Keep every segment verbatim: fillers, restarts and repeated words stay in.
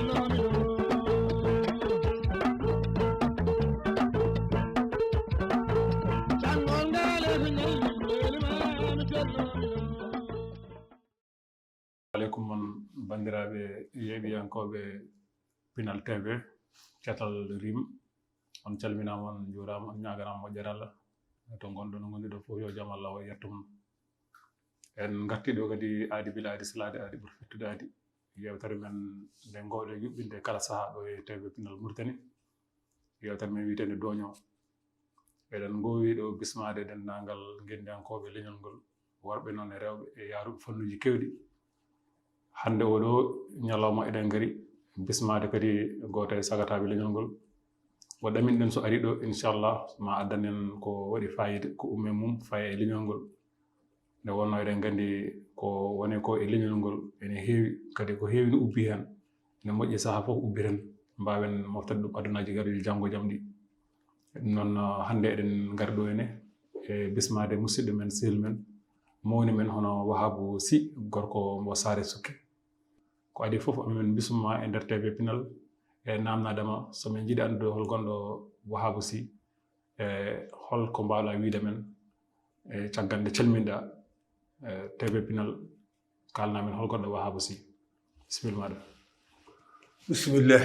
Aleykum on banndiraaɓe yeeɓiyankooɓe Pinal T V, Catal Rim. On calminaama, on njuuraama, on ñaaganaama moƴƴere Allah. To ngonɗon, ngonɗon ɗo fof, yo jam Allah o yetto mon. En ngartii ɗo kadi aadi bila aadi salaade, aadi ɓuri fettude aadi. Yeewtere men nde ngoowɗen yuɓɓinde kala sahaa ɗo e T V Pinal Mauritanie. Yeewtere men wiyeteende Dooño. Eɗen ngoowi ɗo bismaade denndaangal ngenndiyankooɓe leñol ngol, worɓe noon e rewɓe e yaaruɓe fannuuji keewɗi. Hannde oo ɗoo ñalawma eɗen ngari bismaade kadi gooto e sagataaɓe leñol ngol. O ɗaminɗen so ari ɗo, inchallah, ma addan en ko waɗi faayiida, ko umme mum faye e leñol ngol. Nde wonnoo eɗen nganndi ko woni ko e leñol ngol ene heewi, kadi ko heewi no ubbi heen. Ene moƴƴi sahaa fof ubbiren, mbaawen moftande ɗum adunaaji gaɗuɗi janngo jam ɗi. Ɗum noon, hannde eɗen ngari ɗo ene e bismaade musidɗo men, sehil men, mawni men hono Wahabu Sy, gorko mbo Saare Sukki. Ko adii fof, amin bismima e nder T V Pinal, e naamnaade ma, so min njiɗi anndude hol gonɗo Wahabu Sy, e hol ko mbaawɗa wiyde men, e caggal nde calminɗa, e T V Pinal, kaalna men hol gonɗo Wahabu Sy. Bisimilla maaɗa. بسم الله.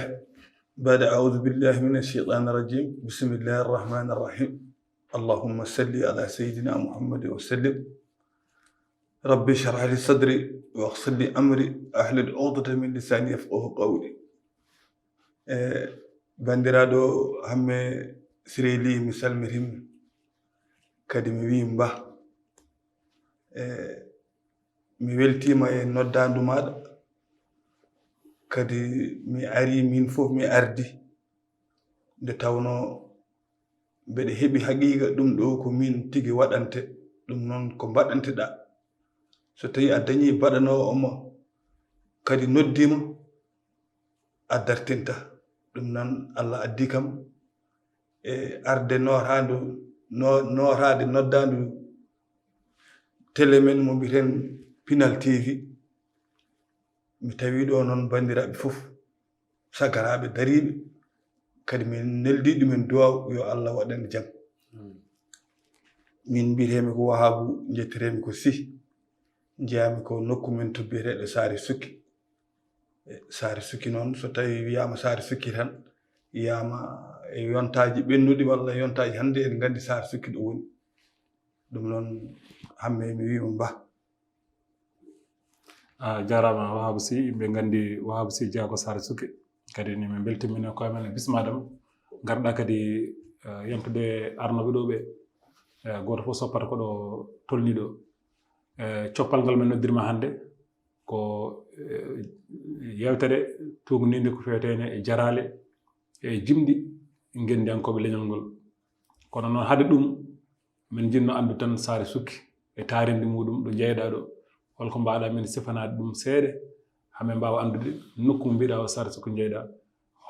بعد أعوذ بالله من الشيطان الرجيم. بسم الله الرحمن الرحيم. اللهم صل على سيدنا محمد وسلم. رب اشرح لي صدري ويسر لي أمري واحلل عقدة من لساني يفقهوا قولي. E, banndiraaɗo Hamme Siré Ly, mi salmitima, kadi mi wii mbaa. E, mi weltiima e noddaandu maaɗa, kadi mi ari, min fof mi ardi, nde tawnoo mbeɗa heɓi haqiiqa ɗum ɗo ko min tigi waɗante, ɗum noon ko mbaɗanteɗaa. So tawii a dañii baɗanoowo ma, kadi noddiima, a dartinta. Ɗum noon Allah addi kam e arde nootaandu, no-, nootaade noddaandu télé men mo mbiyeten Pinal T V. Mi tawi ɗo noon banndiraaɓe fof, sagaraaɓe dariiɓe, kadi min neldi ɗumen duwaaw yo Allah waɗan jam. Min mbiyetee-mi ko Wahabu, njetteree-mi ko Sy, njeyaa-mi ko nokku men to biyeteeɗo Saare Sukki. E, Saare Sukki noon, so tawii wiyaama Saare Sukki tan, yiyaama e yontaaji ɓennuɗi walla yontaaji hannde, en nganndi Saare Sukki ɗo woni. Ɗum noon, Hamme, mi wii ma mbaa. A jaaraama, Wahabu Sy. Yimɓe nganndi Wahabu Sy jeyaa ko Saare Sukki. Kadi ni min mbeltiima minen koye men e bismaade ma. Ngarɗaa kadi, eh, yamtude arnooɓe ɗo ɓe. Eh, gooto fof soppata ko ɗo tolni ɗo. Eh, coppal ngal min noddirma hannde ko, eh, yeewtere tuugninde ko feeteene e jaraale e jimɗi ngenndiyankooɓe leñol ngol. Kono noon, hade ɗum, min njiɗno anndude tan Saare Sukki e taarindi muɗum, ɗo jeyɗaa ɗo. Holko mbaawɗaa min sifanaade ɗum seeɗa, haa min mbaawa anndude nokku mo mbiɗaa o Saare Sukki jeyɗaa?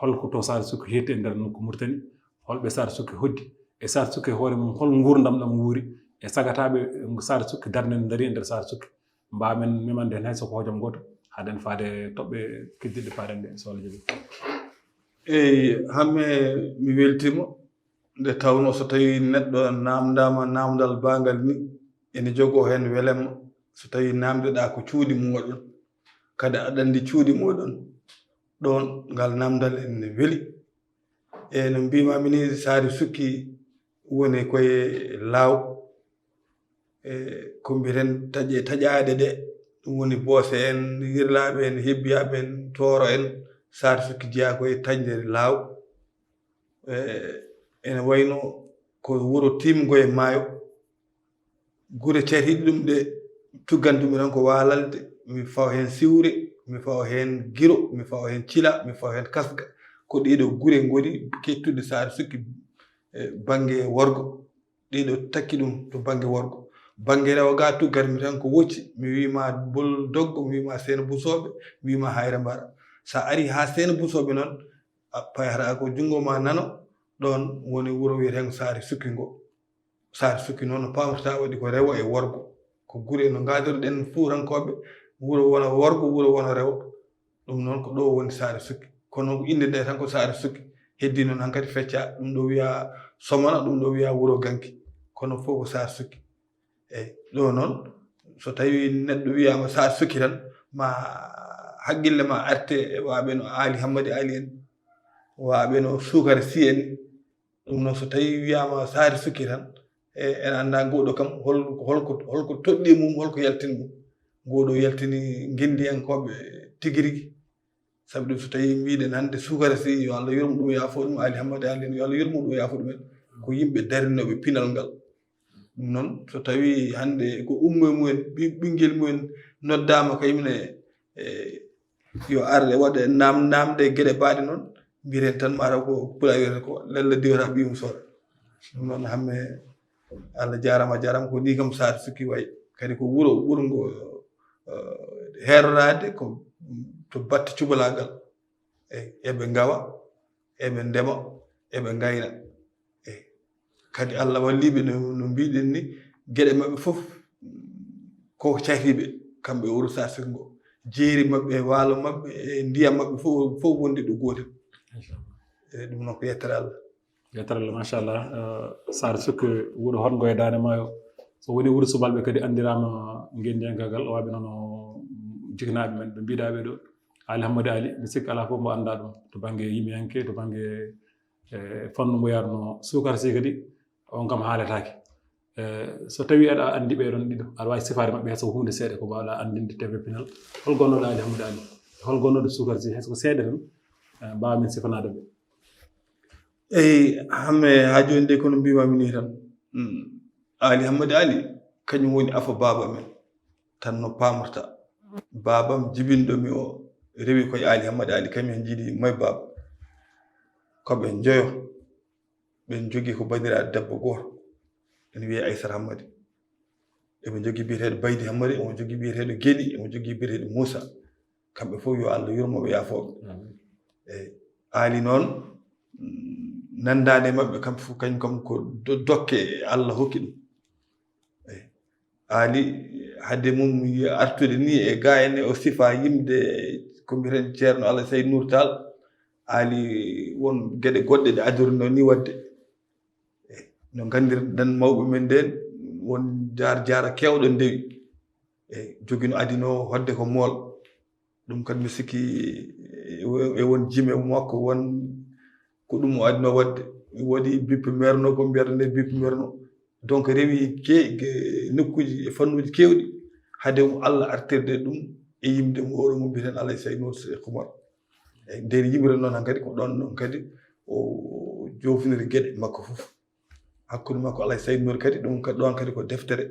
Holko to Saare Sukki hetti e nder nokku Mauritanie? Holɓe Saare Sukki hoddi? E Saare Sukki e hoore mum, hol nguurndam ɗam wuuri? E sagataaɓe Saare Sukki darnde nde ndari e nder Saare Sukki? Mbaawen memande heen hay so ko hojom gooto, haaden faade toɓɓe keddiɗɗe, faaden ɗe, so Allah jaɓi. Eey, Hamme, mi weltiima. Nde tawnoo so tawii neɗɗo naamndaama naamndal baangal ni, ene jogoo heen welemma. So tawii naamndeɗaa ko cuuɗi mooɗon, kadi aɗa anndi cuuɗi mooɗon, ɗoon ngal naamndal ene weli. E no mbiimaami ni, Saare Sukki woni koye laaw. E ko mbiyeten taƴe, taƴaaɗe ɗe, ɗum woni Boose en, Yirlaaɓe en, Hebbiyaaɓe en, Tooro en, Saare Sukki jeyaa koye taƴnde laaw. E ene wayno ko wuro tiimngo e maayo. Gure catiiɗe ɗum ɗe tuggantumi tan ko Waalalde, mi fawa heen Siwre, mi fawa heen Giro, mi fawa heen Cila, mi fawa heen Kasga. Ko ɗee ɗoo gure ngoni kettuɗe Saare Sukki, e, bannge worgo. Ɗee ɗoo takki ɗum to bannge worgo. Bannge rewo ga tuggatmi tan ko Wocci, mi wii ma Bul Doggo, mi wii ma Seen Busooɓe, mi wii ma Hayre Mbara. So a arii haa Seen Busooɓe noon, a payata ko junngo ma nano, ɗoon woni wuro wiyeteengo Saare Sukki ngo. Saare Sukki noon no paamirta waɗi ko rewo e worgo. Ko gure no ngaadirɗen Fuutankooɓe, wuro wona worgo, wuro wona rewo. Ɗum noon ko ɗo woni Saare Sukki. Kono ko innde nde tan ko Saare Sukki. Heddii noon hankadi feccaa, ɗum ɗo wiyaa Somona, ɗum ɗo wiyaa Wuro Ganki. Kono fof ko Saare Sukki. Eyi, ɗo noon, so tawii neɗɗo wiyaama Saare Sukki tan, ma haqqille ma arte e waaɓe no Aali Hammadi Aali en, waaɓe no Suukara Sii en. Ɗum noon, so tawii wiyaama Saare Sukki tan, e, en anndaa ngooɗo kam, hol-, holko, holko toɗɗii mum, holko yaltini mum. Ngooɗo yaltini ngenndiyankooɓe tigi rigi. Sabu ɗum, so tawii mbiɗen hannde Suukara Sii, yo Allah yurmo ɗum, yaafo ɗum, Aali Hammadi Aali en, yo Allah yurmo ɗum, yaafo ɗum en, ko yimɓe darinooɓe pinal ngal. Ɗum noon, so tawii hannde ko ummo e mumen, ɓi-, ɓinngel mumen noddaama, kayum ne, e, yo ar e waɗa naam-, naamde e geɗe baaɗe noon, mbiren tan mataw ko pulaar wiyata ko lella diwata ɓiyum soora. Ɗum noon, Hamme, Allah jaaraama, a jaaraama. Ko nii kam Saare Sukki wayi. Kadi ko wuro ɓurngo, eh, heeroraade ko to batte cubalaagal. Eyi, eɓe ngawa, eɓe ndema, eɓe ngayna. Eyi, kadi Allah walliiɓe no, no mbiɗen ni, geɗe maɓɓe fof ko cayriiɓe, kamɓe e wuro Saare Sukki ngo. Jeeri maɓɓe, waalo maɓɓe, e ndiyam maɓɓe fof, fof wondi ɗo gootel. Eyi, ɗum noon ko yettere Allah. Yettere Allah, machallah. Eh, Saare Sukki, wuro hongo e Daande Maayo. So woni wuro subalɓe kadi anndiraama ngenndiyankaagal, waaɓe noon o jiknaaɓe men ɓe mbiɗaa ɓe ɗo. Aali Hammadi Aali, mi sikki alaa fof mbo anndaa ɗum. To bannge yimiyanke, to bannge, eh, fannu mbo yaarno Suukara Sii kadi, on kam haaletaake. Eh, so tawii aɗa anndi ɓee ɗoon ɗiɗo, aɗa waawi sifaade maɓɓe hay so ko huunde seeɗa ko mbaawɗaa anndinde T V Pinal. Hol gonnooɗo Aali Hammadi Aali? Hol gonnooɗo Suukara Sii? Hay so ko seeɗa tan, eh, mbaawa min sifanaade ɓe. Eyi, Hamme, haa jooni de, kono mbiimaami nii tan. Mm. Aali Hammadi Aali, kañum woni afo baaba men, tan no paamirta. Baabam jibinɗo mi o rewi koye Aali Hammadi Aali, kañum en njiidi may baaba. Ko ɓe njoyo, ɓe njogii ko banndiraaɗo debbo gooto, ene wiyee Aysata Hammadi. Eɓe njogii biyeteeɗo Baydi Hammadi, omo jogii biyeteeɗo Geli, omo jogii biyeteeɗo Muusa. Kamɓe fof yo Allah yurmo ɓe, yaafoo ɓe. Amiin. Eyi, Aali noon, mm, nanndaade e maɓɓe, kamɓe fof, kañum kam ko do-, dokke Allah hokki ɗum. Eyi, Aali, hade mum artude ni e gaa ene, o sifa yimde ko mbiyeten Ceerno Alhaji Sayd Nour Tall. Aali, won geɗe goɗɗe ɗe adorino ni waɗde. Eyi, no nganndirɗen mawɓe men nden, won jaar jaara keewɗo ndewi. Eyi, jogino adino o hoɗde ko mool. Ɗum kadi mi sikki e, e won jime makko, won ko ɗum o adino waɗde. Waɗi bippe merno, ko mbiyata nde bippe merno. Donc rewi ke-, ke-, nokkuuji e fannuuji keewɗi. Hade mo Allah artirde ɗum e yimde mo oɗo mo mbiyeten Alhaji Sayd Nour Seek Oumar. Eyi, nder yimre noon hankadi ko ɗoon noon kadi o joofiniri geɗe makko fof. Hakkunde makko Alhaji Sayd Nour kadi, ɗum kadi, ɗoon kadi ko deftere,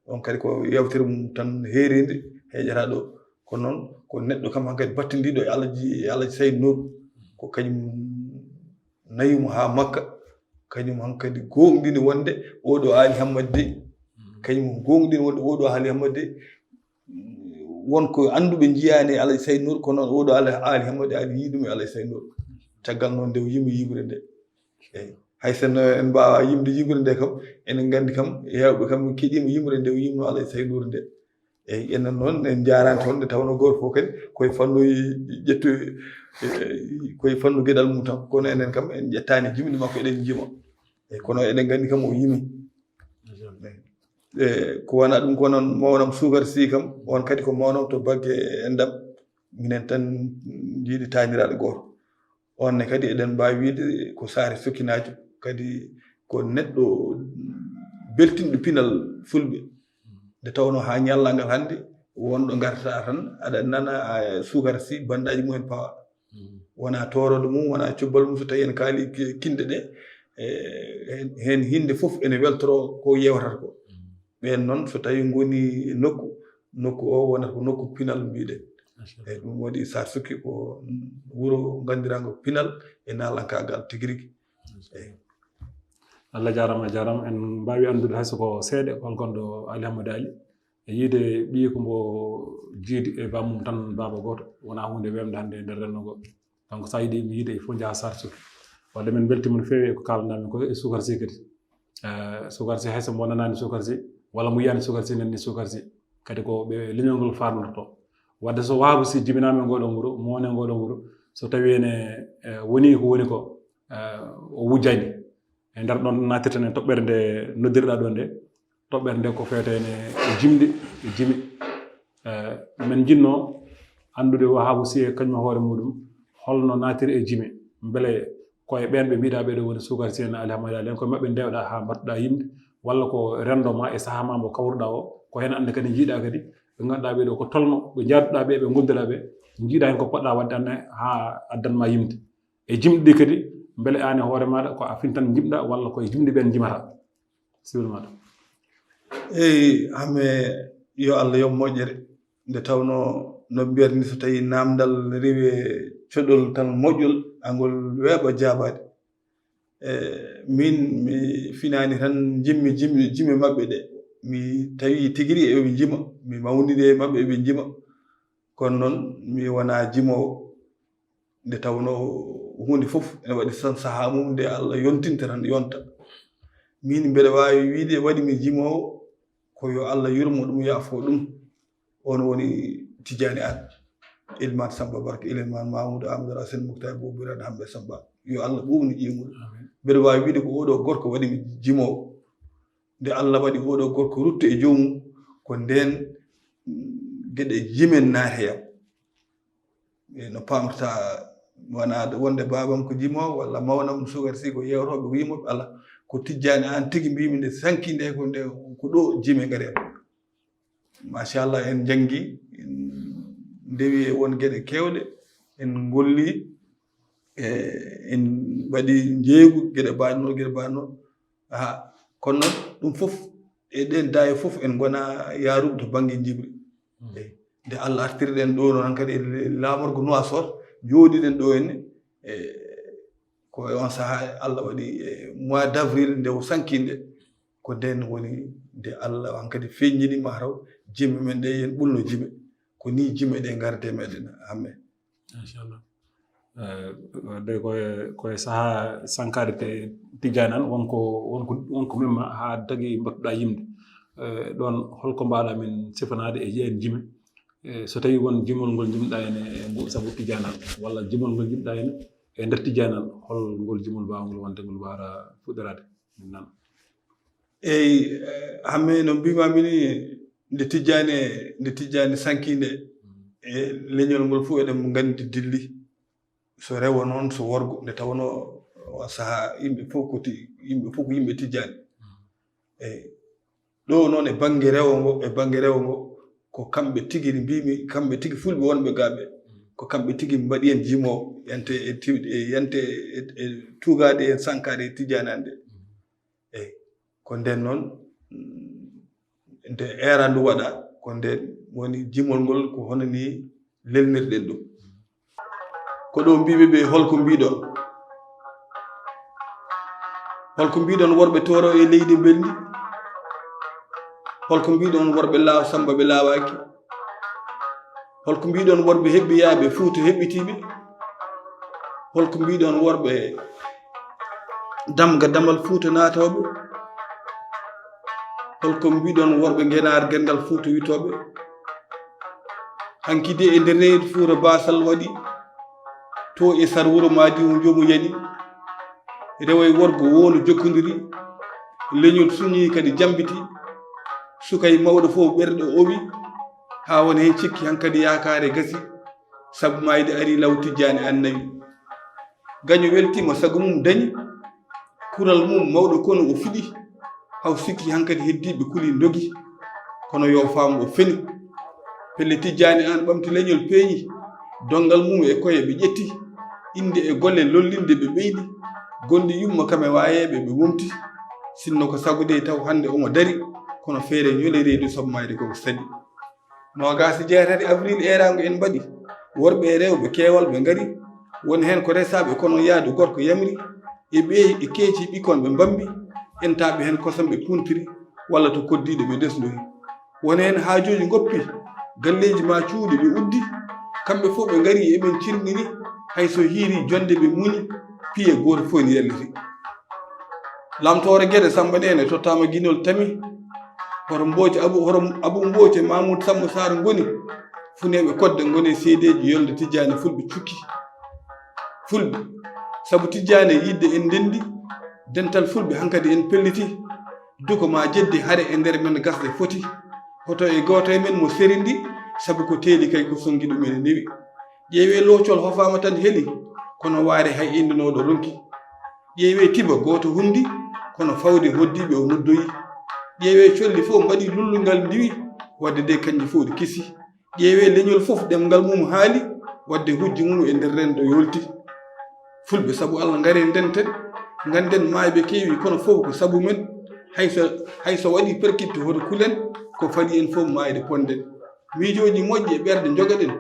ɗoon kadi ko yewtere mum tan heerinde heƴata ɗo. Kono noon ko neɗɗo kam hankadi battindiiɗo e Alhaji, e Alhaji Sayd Nour, ko kañum nawi mo haa Makka, kañum hankadi gooŋɗini wonde oɗo Aali Hammadi de, kañum gooŋɗini wonde oɗo Aali Hammadi de, won ko annduɓe njiyaani e Alhaji Sayd Nour, kono noon oɗo Aali, Aali Hammadi Aali yii ɗum e Alhaji Sayd Nour. Caggal noon nde o yimi yimre nde. Eyi. Hay sinno en mbaawaa yimde yimre nde kam, enen nganndi kam, heewɓe kam keɗiima yimre nde o yimno Alhaji Sayd Nour nde. Eyi, enen noon en njaaraani toon, nde tawnoo gooto fof kadi koye fannuuji ƴettu-, e, koye fannu geɗal mum tan, kono enen kam en ƴettaani jimɗi makko, eɗen njima. Eyi, kono eɗen nganndi kam o yimi. Eyi. E, ko wona ɗum, ko noon mawnam Suukar Sii kam, on kadi ko mawnam to bannge enɗam. Minen tan njiiɗi taaniraaɗo gooto. On ne kadi eɗen mbaawi wiyde ko Saare Sukkinaajo, kadi ko neɗɗo beltinɗo pinal Fulɓe. Nde tawnoo haa ñallal ngal hannde, wonɗo ngartataa tan, aɗa nana, a, Suukar Sii, banndaaji mumen pawa. Mm. Wona tooroodo mum, wona cubbal mum, so tawii en kaali ki-, kinnɗe ɗe, e, heen, heen hinnde fof ene weltoroo ko yewtata ko. Mm. Ɓeen noon, so tawii ngoni e nokku, nokku o wonata ko nokku pinal, mbiɗen. Machallah. Eyi, ɗum waɗi Saare Sukki ko wuro nganndirango pinal e naalankaagal tigi rigi. Machallah. Eyi. Allah jaaraama, a jaaraama. En mbaawi anndude hay so ko seeɗa hol gonɗo Aali Hammadi Aali. E yiide ɓiyi ko mbo jiidi e bammum tan, baaba gooto, wonaa huunde weemde hannde e nder renndo ngo. Donc, so a yiɗi mi yiide, il faut njaha Saare Sukki. Wadde min mbeltiima no feewi e ko kaalanɗaa min ko e Suukar Sii kadi. Eh, Suukar Sii, hay so mbo nanaani Suukar Sii, walla mo yiyaani Suukar Sii, nanni Suukar Sii. Kadi ko ɓe leñol ngol faarnorto. Wadde so waabu si jibinaama e ngoo ɗoo wuro, mo woni e ngoo ɗoo wuro, So tawi ene, eh, woni ko woni ko, eh, o wujjaani. E nder ɗon naatirten e toɓɓere nde noddirɗa ɗo nde. Toɓɓere nde ko feeteene e jimɗi, e jime. Eh, men jinnoo anndude Wahaabu Sih e kañum hoore muɗum, holno naatiri e jime. Mbele ko e ɓeen ɓe mbiɗa ɓeeɗo woni Suukar Sih en, Ali Hamadi Ali en, ko maɓɓe ndewɗa haa mbattuɗa yimde, walla ko renndo ma e sahaa ma mbo kawruɗa o, ko heen annde kadi njiiɗa kadi, ɓe ngannduɗaa ɓeeɗo ko tolno, ɓe njaaduɗa ɓe, ɓe ngondira ɓe, njiiɗa heen ko poɗɗa waɗde annde haa addan ma yimde. E jimɗi ɗi kadi, mbele aan e hoore maaɗa ko a fintan jimɗa walla ko e jimɗi ɓeen njimata? Siwil maaɗa. Eyi, hame yo Allah yoɓ moƴƴere. Nde tawno no mbiyata ni, so tawi namdal rewi e coɗol tan moƴƴol, angol weeɓa jaabaade. E, min mi finaani tan jimmi jimmi jime maɓɓe ɗe. Mi tawi tigi rigi eɓe njima, mi mawnidi e maɓɓe eɓe njima. Kono noon mi wona jimoowo. Nde tawno huunde fof ene waɗi tan sahaa mum nde Allah yontinta tan yonta. Min mbeɗa waawi wiide waɗi mi jimoowo ko yo Allah yurmo ɗum, yaafo ɗum. On woni Tijjaani Aan, Ilimaan Sammba Barka, Ilimaan Mamuudu Aamadu Raasin Muktaar Boobo Biraade Hamɓe Sammba. Yo Allah ɓuuɓnu ƴiye mum. Amin. Mbeɗa waawi wiide ko oɗo gorko waɗi mi jimoowo. Nde Allah waɗi oɗo gorko rutto e joomum, ko ndeen, mm, geɗe jimen naati e am. E no paamrata, wona wonde baabam ko jimoowo walla mawnam Suukar Sih ko yeewtooɓe ko yimooɓe, alaa. Ko Tijjaani Aan tigi mbiymi nde sanki nde, ko nde, ko ɗo jime ngari am. Machallah, en njanngi, en ndewi e won geɗe keewɗe, en ngolli, e en mbaɗi njeeygu, geɗe mbaɗno, geɗe mbaɗno. Aha, kono noon, ɗum fof, e ɗeen daawe fof, en ngona yaaruɓe to bannge jimri. Mm. Eyi. Nde Allah artiri ɗen ɗo noon hankadi e laamorgo Nuwaasoot, njooɗiɗen ɗo henne, e ko e on sahaa Allah waɗi, e mois d'avril nde o sanki nde, ko nden woni nde Allah hankadi feññini ma taw jime men ɗe, yen ɓulno jime. Ko ni jime ɗe ngarde meɗen, amen. Machallah. Eh, de ko e, ko e sahaa sankaade te-, Tijjaani Aan, won ko, won ko, won ko memma haa tagi mbattuɗa yimde. Eh, ɗoon, holko mbaaɗa min sifanaade e jeen jime? Eh, so tawi won jimol ngol jimɗa heen e, e ngu sabu Tijjaani Aan, walla jimol ngol jimɗa heen e nder Tijjaani Aan, hol ngol jimol mbaawngol wonde ngol mbaara fuɗɗoraade? Min nan. Eyi, eh, hamme no mbima mini, nde Tijjaani, nde Tijjaani sanki nde, e leñol ngol fof eɗen nganndi dilli. So rewo noon, so worgo, nde tawnoo o sahaa yimɓe fof ko ti-, yimɓe fof ko yimɓe Tijjaani. Eyi. Ɗo noon e bannge rewo ngo, e bannge rewo ngo, ko kamɓe tigi mbimi, kamɓe tigi fulɓe wonɓe gaaɓe, ko kamɓe tigi mbaɗi en jimoowo, yante e tiwɗe, e yante e, e tuugaade e sankaade e Tijjaani Aan nde. Eyi. Ko nden noon, mm, nde eera ndu waɗa, ko nden woni jimol ngol, ko hono ni lelnirɗen ɗum. Ko ɗo mbiɓe ɓe, holko mbiɗon? Holko mbiɗon worɓe Tooro e leydi mbelndi? Holko mbiɗon worɓe Laaw Samba ɓe laawaaki? Holko mbiɗon worɓe heɓɓiyaaɓe Fuuta heɓɓitiiɓe? Holko mbiɗon worɓe Damga Damal Fuuta naatooɓe? Holko mbiɗon worɓe Ngenaar Genngal Fuuta witooɓe? Hanki de e nder reedu Fuuta Baasal waɗi, to e sar wuro Maadi o joomu yani. Rewo e worgo wondu jokkondiri, leñol suñi kadi jambiti. Suka e mawɗo fof ɓerɗe owi, haa won heen cikki hankadi yaakaare gasi, sabu maayde ari law Tijjaani Aan nawi. Gaño weltiima sago mum dañi, kural mum mawɗo kono o fiɗi, haw sikki hankadi heddiiɓe kuli ndogi, kono yo faam o feni. Pelle Tijjaani Aan ɓamti leñol peeñi, donngal mum e koye ɓe ƴetti, innde e golle lollinde ɓe ɓeydi, gonɗi yumma kam e waayeeɓe ɓe momti. Sinno ko sago de taw hannde omo dari, kono feere ñooli reedu sabu maayde koko saɗi. Noogaas e jeetati avril eeraango en mbaɗi. Worɓe e rewɓe keewal ɓe ngari. Won heen ko resaaɓe kono yaadu gorko yamri. E ɓeeyi e keeci ɓikkon ɓe mbambi. Entaaɓe heen kosam ɓe puntiri, walla to koddiiɗo ɓe desnoyi. Won heen haajooji ngoppi, galleeji maa cuuɗi ɓe uddi. Kamɓe fof ɓe ngari eɓen cirŋini, hay so hiiri jonde ɓe muñi, piye gooto fof ene yalliti. Lamtoore Gede Samba Neene tottaama Ginol Tami. Hoto Mbooce Abu, hoto Abu Mbooce Mamuud Samba Saar ngoni. Funeeɓe kodde ngoni seedeeji yolde Tijjaani Fulɓe cukki. Fulɓe, sabu tijjaane yiɗde en ndenndi, dental Fulɓe hankadi en pelliti. Duko ma jeddi hare e nder men gasde foti. Hoto e gooto e men mo serindi, sabu ko teeli kay ko sonngi ɗum ene newi. Ƴeewee loocol hofaama tan heli, kono waare hay indinooɗo ronki. Ƴeewee tiba gooto hunndi, kono fawde hoddiiɓe o noddoyi. Ƴeewee colli fof mbaɗi lullungal ndiwi, wadde de kañƴi fof ɗi kisi. Ƴeewee leñol fof ɗemngal mum haali, wadde hujji mum e nder renndo yoolti. Fulɓe, sabu Allah, ngaree ndenten, ngannden maayɓe keewi, kono fof ko sabu men. Hay so, hay so waɗi perkitte hoto kulen, ko faɗi en fof maayde ponden. Miijooji moƴƴi e ɓerɗe njogaɗen,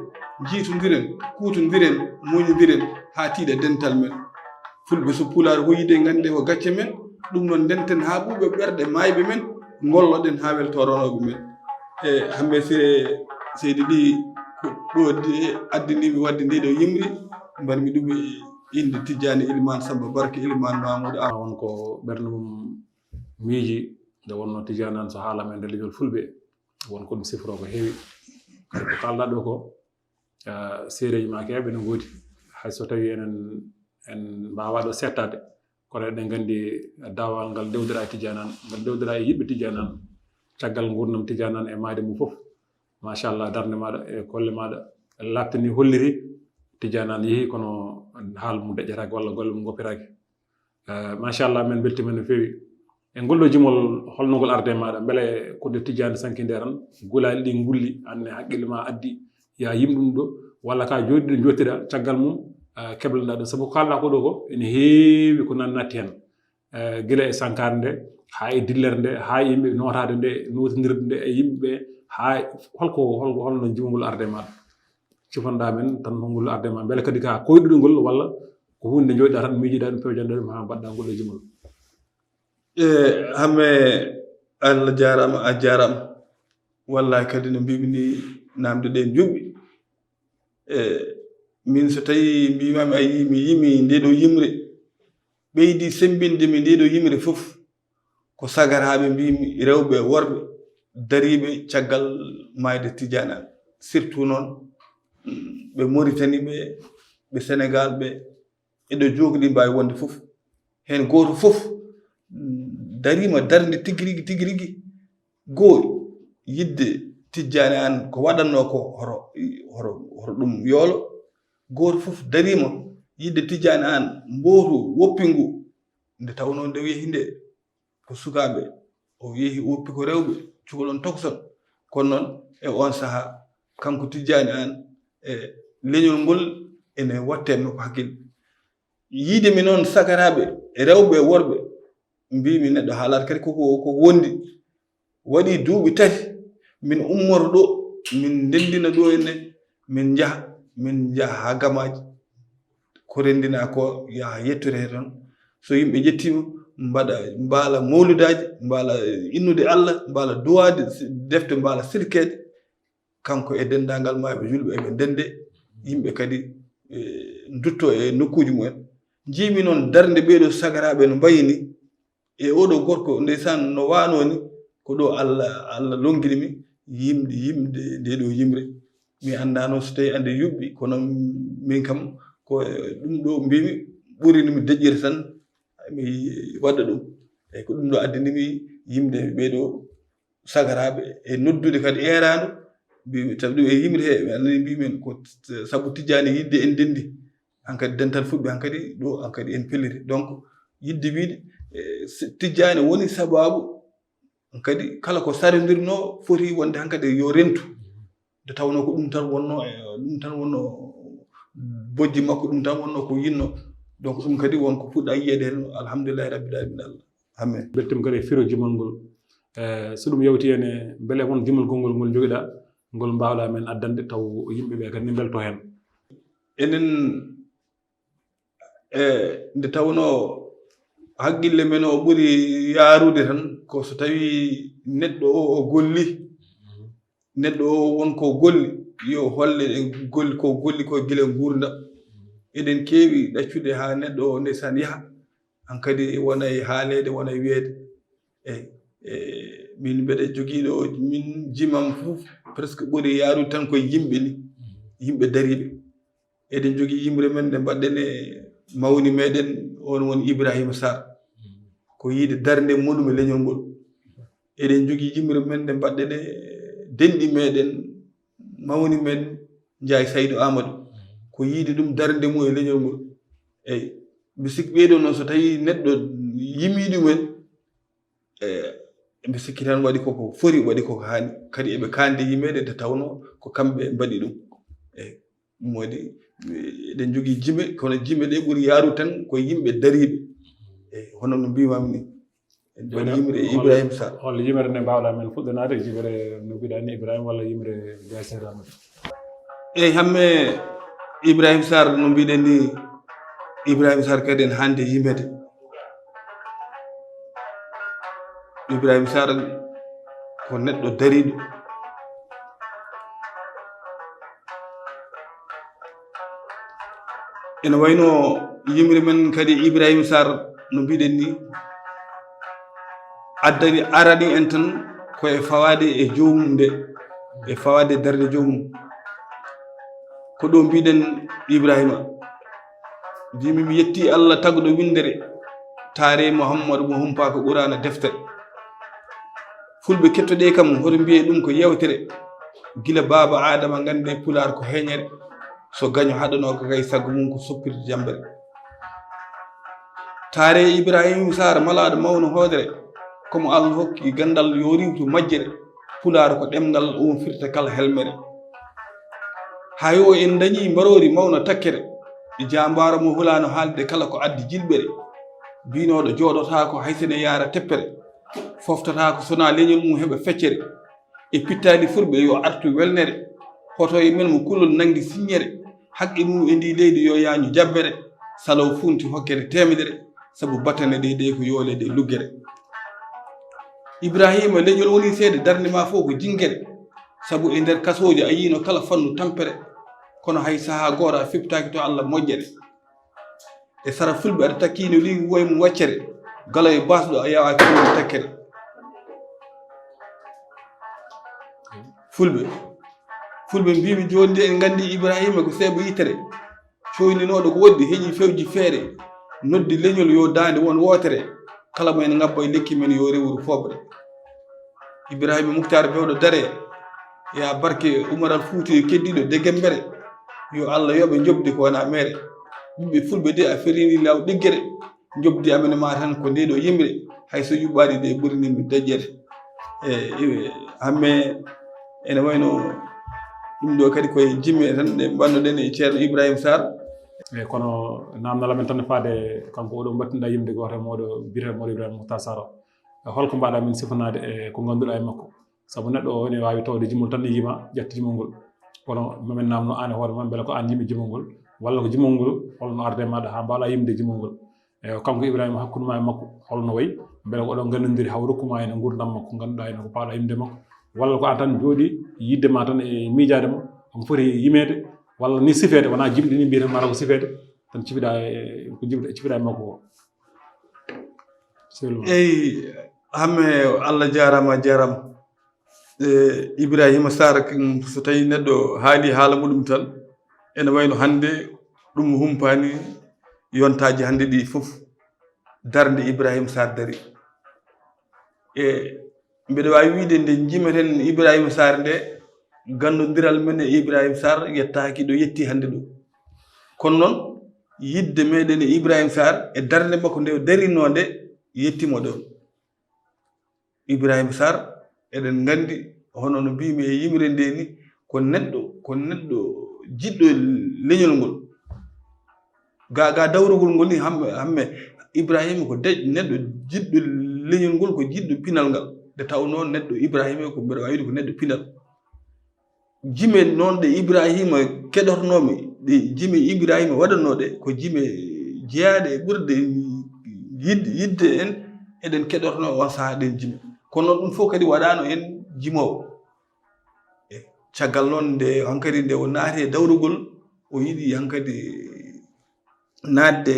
njiitondiren, kuutondiren, muñondiren haa tiiɗa dental men. Fulɓe, so Pulaar hoyii de, nganndee ko gacce men. Ɗum noon, ndenten haa ɓuuɓe ɓerɗe maayɓe men, ngolloɗen haa weltoo ronooɓe men. E Hammee Siree, seydi ɗi ko ɗo de addaniimi waɗde ndee ɗoo yimre, mbarmi ɗum e innde Tijjaani Ilimaan Sammba Barke Ilimaan Maamuudu Aw. Won ko ɓernde mum miiji, nde wonnoo Tijjaani Aan so haalama e nder leñol Fulɓe, won ko ɗum sifroo ko heewi. Kadi ko kaalɗaa ɗoo ko, ah, seedeeji ma keewɓe no ngoodi. Hay so tawii enen en mbaawaa ɗoo seettaade, kono eɗen nganndi daawal ngal dewdiraa e Tijjaani Aan, ngal dewdiraa e yiɗɓe Tijjaani Aan, caggal nguurndam Tijjaani Aan e maayde mum fof. Machallah, darnde maaɗa e golle maaɗa laaɓtini, holliri Tijjaani Aan yehi, kono haal mum deƴƴataake walla golle mum ngoppiraaki. Eh, machallah, min mbeltiima no feewi. E ngol ɗoo jimol, holno ngol arde maaɗa? Mbele ko nde Tijjaani Sankinde tan, gulaali ɗi ngulli, aan ne hakkille ma addi, ya yimɗum ɗo, walla ka jooɗiɗo jooɗiɗa, caggal mum, eh, keblanɗaa ɗum? Sabu ko kaalɗaa ko ɗoo ko, ene heewi ko nan natti heen. Eh, gila e sankaare nde, haa e dillere nde, haa e yimɓe nootaade nde, nootindirde nde e yimɓe, haa e holko, holko, holno jimol ngol arde maaɗa? Cifanɗaa men tan holngol arde ma, mbele kadi ka koyɗuɗo ngol, walla ko huunde nde jooɗiɗaa tan miijiɗaa ɗum, pewjanɗaa ɗum haa mbaɗɗaa ngol ɗoo jimol? E Hammee, Allah jaaraama, a jaaraama. Wallahi kadi no mbimi ni, namde ɗe njuɓɓi. E min so tawi mbimami a yii, mi yimi nde ɗoo yimre, ɓeydi semmbinde mi nde ɗoo yimre fof, ko sagaraaɓe mbimi, rewɓe e worɓe dariiɓe caggal maayde Tijjaani Aan. Surtout noon, mm, ɓe Moritani ɓe, ɓe Senegaal ɓe, e ɗo jookli mbaawi wonde fof. Heen gooto fof, mm, dariima darnde tigi rigi, tigi rigi. Goo yiɗde Tijjaani Aan ko waɗatnoo ko, hoto, hoto, hoto ɗum yoolo. Gooto fof dariima yiɗde Tijjaani Aan mbootu woppingu. Nde tawnoo nde o yehi nde, ko sukaaɓe, o yehi, o woppi ko rewɓe, cukalon tokosol. Kono noon, e oon sahaa, kanko Tijjaani Aan, e leñol ngol ene waɗtee no ko hakkille. Yiide mi noon sagaraaɓe, e rewɓe e worɓe, mbimi neɗɗo haalaata kadi koko, koko wondi. Waɗi duuɓi tati, min ummoto ɗo, min ndenndina ɗo enne, min njaha, min njaha haa gamaaji. Ko renndinaa ko yaha yettoreede toon. So yimɓe njettiima, mbaɗa, mbaala mawlidaaji, mbaala innude Allah, mbaala duwaade, defte mbaala sirkeede. Kanko e denndaangal maayɓe juulɓe eɓe ndenndee, yimɓe kadi, e, nduttoo e nokkuuji mumen. Njiimi noon darnde ɓee ɗoo sagaraaɓe no mbayi ni, e oo ɗoo gorko, ndeysaan, no waanoo ni, ko ɗo Allah, Allah lonngiri mi yimde, yimde ndee ɗoo yimre. Mi anndaano so tawii ande yuɓɓi, kono min kam ko, e, ɗum ɗo mbimi ɓuri no mi deƴƴirta tan, mi waɗa ɗum. Eyi, ko ɗum ɗo addani mi yimde ɓee ɗoo sagaraaɓe e noddude kadi eeraandu, mbimi, tawi ɗum e yimre he, mi annani mbimin ko t-, sabu Tijjaani yiɗde en ndenndi. Hankadi dental Fulɓe hankadi ɗo hankadi en pelliti. Donc, yiɗde wiide, e, si-, Tijjaani woni sabaabu hankadi kala ko sarondirnoo foti wonde hankadi yo rentu. Nde tawnoo ko ɗum tan wonnoo, e, ɗum tan wonnoo bojji makko, ɗum tan wonnoo ko yinnoo. Donc, ɗum kadi won ko puɗɗa yiyeede heen, alhamdulillahi rabbil alamin, Allah. Amen. Beltiima kadi e firo jimol ngol. E, so ɗum yawti heen, e, mbele won jimol gonngol ngol njogiɗaa, ngol mbaawɗaa men addande taw yimɓe ɓe kadi ne mbeltoo heen? Enen, e, nde tawnoo hakkille men o ɓuri yaarude tan ko so tawii neɗɗo o, o golli. Neɗɗo o won ko golli, yo holle ɗe golli, ko golli ko gila nguurndam. Eɗen keewi ɗaccude haa neɗɗo o ndeysaan yaha. Hankadi wona e haaleede, wona e wiyeede. Eyi, e, min mbeɗa jogiiɗo, min jimam fof presque ɓuri yaarude tan koye yimɓe ni, yimɓe dariiɓe. Eɗen jogii yimre men nde mbaɗɗen e mawni meɗen, on woni Ibrahima Sarr. Ko yiide darnde monum e leñol ngol. Eɗen jogii yimre men nde mbaɗɗen e denɗi meɗen, mawni men Njaay Saydu Amadou. Ko yiide ɗum darnde mum e leñol ngol. Eyi, mi sikki ɓee ɗoo noon, so tawii neɗɗo yimii ɗum en, e, mi sikki tan waɗi koko fori, waɗi koko haani. Kadi eɓe kaandi yimeede nde tawnoo ko kamɓe mbaɗi ɗum. Eyi, ɗum waɗi, eɗen jogii jime, kono jime ɗe ɓuri yaarude tan ko yimɓe dariiɓe. Eyi, hono no mbiimaami ni. En mbaɗi yimre e Ibrahima Sarr. Hol yimre nde mbaawɗaa men fuɗɗanaade, yimre no mbiɗaa ni Ibrahima walla yimre Njaay Saydu Amadou? Eyi, hamme Ibrahima Sarr, no mbiɗen ni, Ibrahima Sarr kadi en hannde yimede. Ibrahima Sarr ko neɗɗo dariiɗo. Ene wayno yimre men kadi Ibrahima Sarr, no mbiɗen ni, addani, arani en tan ko e fawaade e joomum nde, e fawaade e darnde joomum. Ko ɗo mbiɗen Ibrahima. Mbimi mi yetti Allah tagɗo winndere, taare Muhammadu mo humpaaka Quraana deftere. Fulɓe, kettoɗee kam, hoto mbiyee ɗum ko yewtere. Gila baaba Aadama, nganndee Pulaar ko heñere. So gaño haɗanoo ko kay, sago mum ko soppirde jammbere. Taare Ibrahima Sarr, malaaɗo mawno hoodere, ko mo Allah hokki ganndal yo riiwtu majjere. Pulaar ko ɗemngal, o firta kala helmere. Hay o en dañii mbaroori mawna takkere, e jaambaaro mo hulaano haalde kala ko addi jilɓere. Biynooɗo jooɗotaako hay so ne yaara teppere, foftataako so na leñol mum heɓa feccere. E pittaali fulɓe yo artu welnere, hoto e men mo kulol nanngi siññere, haqqe mum e ndi leydi yo yaañu jabbere, salo funti hokkere teemedere, sabu battane ɗe ɗe ko yooleede luggere. Ibrahima, leñol woni seede, darnde ma fof ko jingere, sabu e nder kasooji a yiino kala fannu tampere, kono hay sahaa gooto a fiɓtaaki to Allah moƴƴere. E sara fulɓe aɗa takkiino ɗi woy mo waccere, galo e baasɗo a yawaaki ɗum takkere. Fulɓe, fulɓe mbimi jooni de en nganndi Ibrahima ko seeɓa yitere, coyninooɗo ko woɗɗi, heƴi fewji feere, noddi leñol yo daande won wootere, kala mo en ngabba e lekki men yo rewru fooɓre. Ibrahima Muktaar Bewɗo Dare, ya barke Umar Al Fuuti e keddiiɗo Degembere, yo Allah yoɓe njoɓdi ko wona mere. Ɓiɓɓe fulɓe de a ferini law ɗiggere, njoɓdi amen ma tan ko nde ɗo yimre, hay so yuɓɓaani de ɓurini mi daƴƴere. E, e, hamme ene wayno ɗum ɗo kadi koye jime tan ɗe mbannoɗen e Ceerno Ibrahima Sarr. E, kono namdal amen tan faade kanko oɗo mbattinɗa yimde gooto e mooɗo, biyetee mooɗo Ibrahima Muktaar Sarr o. E, holko mbaɗa min sifanaade e ko ngannduɗa e makko? Sabu neɗɗo o ene waawi tawde jimol tan ne yima, ƴetta jimol ngol. Kono mamin namno aan e hoore ma, mbele ko aan yimi jimol ngol, walla ko jimol ngol holno arde maɗa haa mbaawa yimde jimol ngol? E, kanko Ibrahima, hakkunde ma e makko holno wayi? Mbele ko oɗon nganndondiri haa o rokku ma heen e nguurndam makko, ngannduɗa heen ko paawɗa yimde makko? Walla ko aan tan jooɗi yidde ma tan e miijaade mo, omo foti yimeede, walla ni sifeede, wona jimɗi ni mbiyeten mara ko sifeede, tan cifiɗa e, ko jifiɗa, cifiɗa e makko ko? Sehil ma. Eyi, hamme Allah jaaraama, a jaaraama. E, Ibrahima Sarr, kan, so tawi neɗɗo haali haala muɗum tan, ene wayno hannde ɗum humpaani yontaaji hannde ɗi fof, darnde Ibrahima Sarr dari. E, mbeɗa waawi wiyde nde jimeten Ibrahima Sarr nde, ganndondiral men e Ibrahima Sarr yettaaki ɗo yetti hannde ɗo. Kono noon, yidde meɗen e Ibrahima Sarr e darnde makko nde o darinoo nde, yettimo ɗoon. Ibrahima Sarr, eɗen nganndi, hono no mbimi e yimre nde ni, ko neɗɗo, ko neɗɗo jiɗɗo leñol ngol. Ga, ga dawrugol ngol ni, hamme, hamme Ibrahima ko de-, neɗɗo jiɗɗo leñol ngol, ko jiɗɗo pinal ngal. Nde tawnoo neɗɗo Ibrahima ko, mbeɗa waawi wiyde ko neɗɗo pinal. Jime noon ɗe Ibrahima keɗornoomi, ɗe jime Ibrahima waɗannooɗe, ko jime jeyaaɗe e ɓurɗe yid-, yidde en, eɗen keɗornoo on sahaa ɗen jime. Kono noon ɗum fof kadi waɗaano en jimoowo. E caggal noon nde hankadi nde o naati e dawrugol, o yiɗi hankadi naatde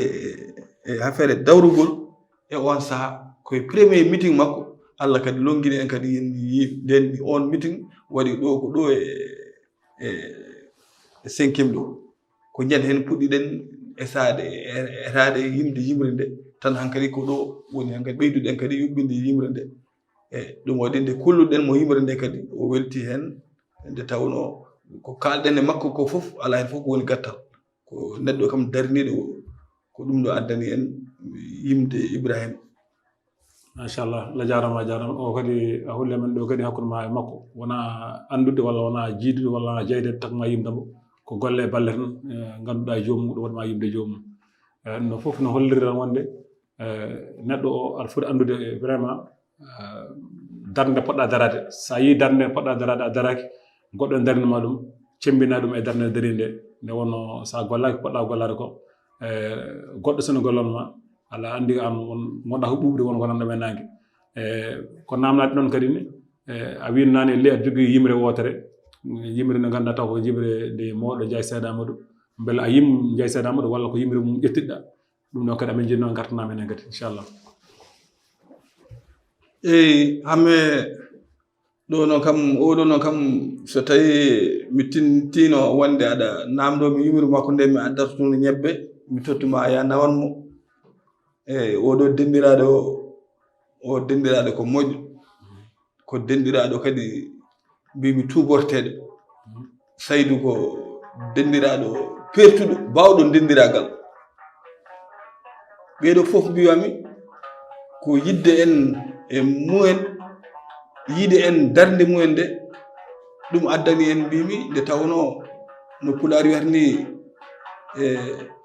e affaire dawrugol e on sahaa. Koye premier meeting makko, Allah kadi lonngini en kadi, en yi-, nden on meeting waɗi ɗo ko ɗo e, e, e cinquième ɗo. ko nden heen puɗɗiɗen esaade, e-, etaade yimde yimre nde, tan hankadi ko ɗo woni hankadi ɓeyduɗen kadi yuɓɓinde yimre nde. E ɗum waɗi nde kulluɗen mo yimre nde kadi, o welti heen, nde tawnoo ko kaalɗen e makko ko fof, alaa heen fof ko woni gattal. Ko neɗɗo kam dariniiɗo, ko ɗum ɗo addani en yimde Ibrahima. Machallah, Allah jaaraama, a jaaraama. O kadi a holli amen ɗo kadi hakkunde ma e makko. Wona anndude walla wona jiidude walla wona jeyde takma yimde mo. Ko golle e balle tan, eh, ngannduɗaa joomum, ɗum waɗi ma yimde joomum. Eh, no fof no holliri tan wonde, eh, neɗɗo o aɗa foti anndude, eh, vraiment, eh, darnde poɗɗa daraade. So a yii darnde poɗɗa daraade, a daraaki, goɗɗo ne darnima ɗum, cembina ɗum e darnde darinde. Nde wonno so a gollaaki poɗɗa gollaade ko, eh, goɗɗo so ne gollanma, ala anndi an won, wonɗa ko ɓuuɓri won ko nanɗo men nangue. Eh, ko namnaade ɗon kadi ne, eh, a winnani le aɗa jogii yimre wootere, yimre nde ngannduɗaa taw ko yimre nde mawɗo Njaay Seydi Amadou. Mbele a yim Njaay Seydi Amadou walla ko yimre mum ƴettiɗɗa? Ɗum ɗon kadi amin jinnoo ngartanaa men heen kadi, inchallah. Eyi, Hamme, ɗo noon kam, oɗo noon kam, so tawi mi tintino wonde aɗa namndo mi yumri makko nde mi addartuno ñebbe, mi tottuma a ya nawan mo. Eyi, oɗo denɗiraaɗo, o denɗiraaɗo ko moƴƴo, ko denɗiraaɗo kadi mbimi tuuborteeɗo. Saydu ko denɗiraaɗo peertuɗo, baawɗo denɗiraagal. Ɓeeɗo fof mbiwami ko yidde en e mumen, yiide en darnde mumen nde, ɗum addani en mbimi nde tawnoo no Pulaar wiyata ni, e,